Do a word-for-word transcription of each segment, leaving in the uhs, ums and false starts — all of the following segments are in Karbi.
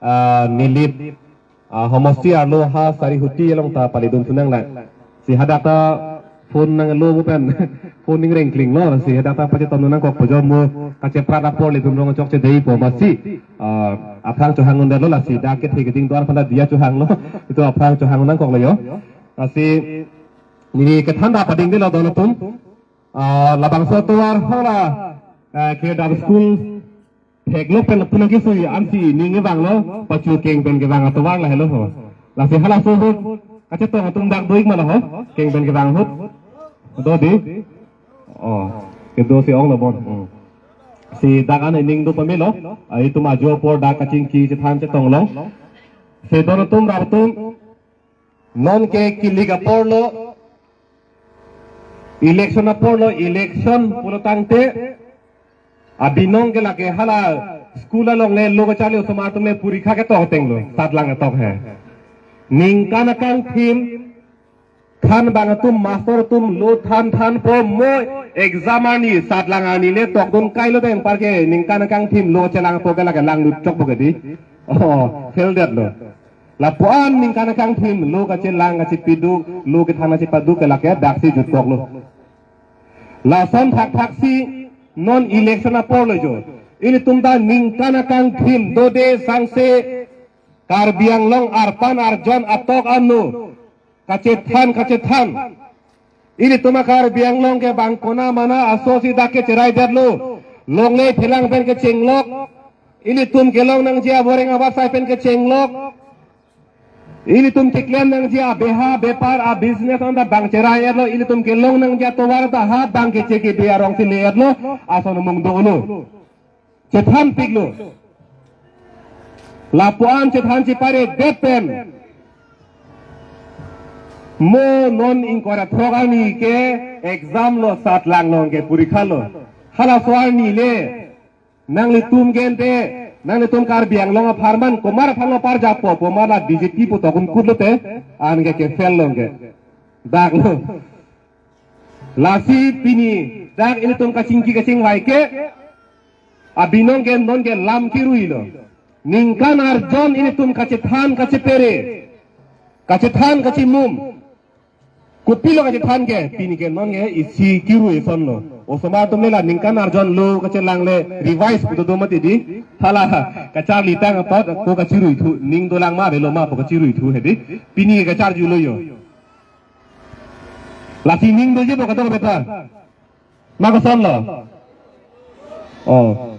ah, Nilip, ah, homosti arlo ha Sarihuti along ta palidun thu nanglang. Si hadak ta phone nanglo mo pen phone ning rengkling lo, si hadak ta pachetong nangkok pajom mo kacheprat apor lidun rong chokche deipo masi. Ah, aphrang chohang un detlo, lasi dak kethe keding do-an aphan ta diya chohanglo. Itum aphrang chohang nangkoklo yo. Lasi neli kethan ta pading detlo don atum. Ah, labangso atovar hala, ah, Kherdam school theklok pen lapu nangkesui ansi ning kevanglo, pachu keng pen kevang atovar lahelo ho. Lasi halaso ahut kachetong atum dak do-ik ma la ho, keng pen kevang ahut? Do dei? Oh, kedo si ong lo bon. Hmm. Si dak an ning do pamelo, ah, itum ajo apor dak kachingki chethan chetong long. Si don atum rap atum, non ke kilik apor lo, election apor lo, election pulo tangte abinong ke lake hala school along le lo kacharli osomar atum le porikha ketong ateng lo, satlang atok he. Ningkan akangthim than abang atum, master atum lo than thanpo, mo exam arni satlang arni le tokdun kailo, anparke ningkan akangthim lo chelangpo ke lake langlut chokpo ke dei. Oh, fail detlo. Lapu-an ningkan akangthim lo kachelang kachepiduk, lo kethan kachepaduk ke lake daksi jutkoklo. Lason thakthak si non election apor lo jo. Ilitum ta ningkan akangthim dode sangse Karbi Anglong arpan arjon atok ano kachethan kachethan. Ilitum a-Karbi Anglong ke bang kona mana aso si dak ke cherai detlo. Longle phelang pen kechenglok. Ilitum kelong nangji aboreng abatsai pen kechenglok. Ilitum keklem nangji abeha bepar a-business anta bang cherai etlo. Ilitum kelong nangji atovar ta ha bang keche kebe arong si le etlo. Ason amung dolo. Chethan piklo. Lapu-an chethan chepare det pen, mo non ingkoi ra throk arni ke exam lo, satlang along ke porikha lo. Halaso arni le nanglitum gente, nanglitum Karbi Anglong apharman komat aphan lo parjappo, komat la B J P pu tokun kutlo te, anke ke fail lo ke. Dak lo. Lasi pini dak ilitum kachingki kachingvai ke abinong ke non ke lam kiruilo. Ningkan arjon ilitum kachethan kachepere, kachethan kachemum. Kopilo kachethan ke, pini ke non ke isi kirui ason lo. Osomar atum le la ningkan arjon lo kachelang le revise pu do mati dei. Hala kacharli tang apot ko kachirui thu, ning dolang ma avelo ma pu kachirui thu he dei. Pini ke kacharjulo yo. Lasi ning doji bo kadokave ta. Ma koson lo? Oh.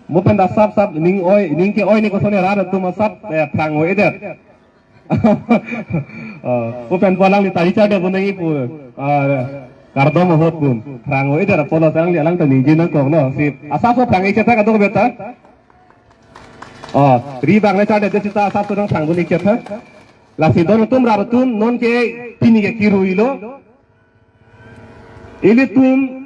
Mo pen ta sap sap ning oi, ning ke-oi ni koson rat atum asap, eh, phrang-o-edet. Oh, mo pen pu alangli ta richard de bunengi pu, ah, kardom ahut pu phrang-o-edet apotlo alangli alang ta ningje nangkoklo. Si asap so phrang-ik chetha kadokave ta. Oh, ri bang le char de sita asap so nangphrang dun-ik chetha. Lasi don atum rap atum non ke pini ke kiruilo. Ilitum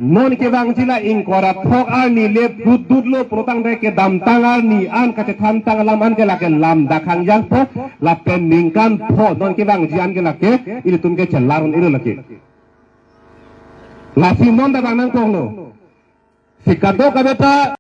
non kevangji la ingkoi ra throk arni le prutdutlo, prutang de kedamtang arni an kachethan tang alam an ke lake lam dak hangjangpo, lapen ningkan pho non kevangji an ke lake ilitum ke chelar un-elo lake. Lasi non ta bang nangkoklo. Si kadokave ta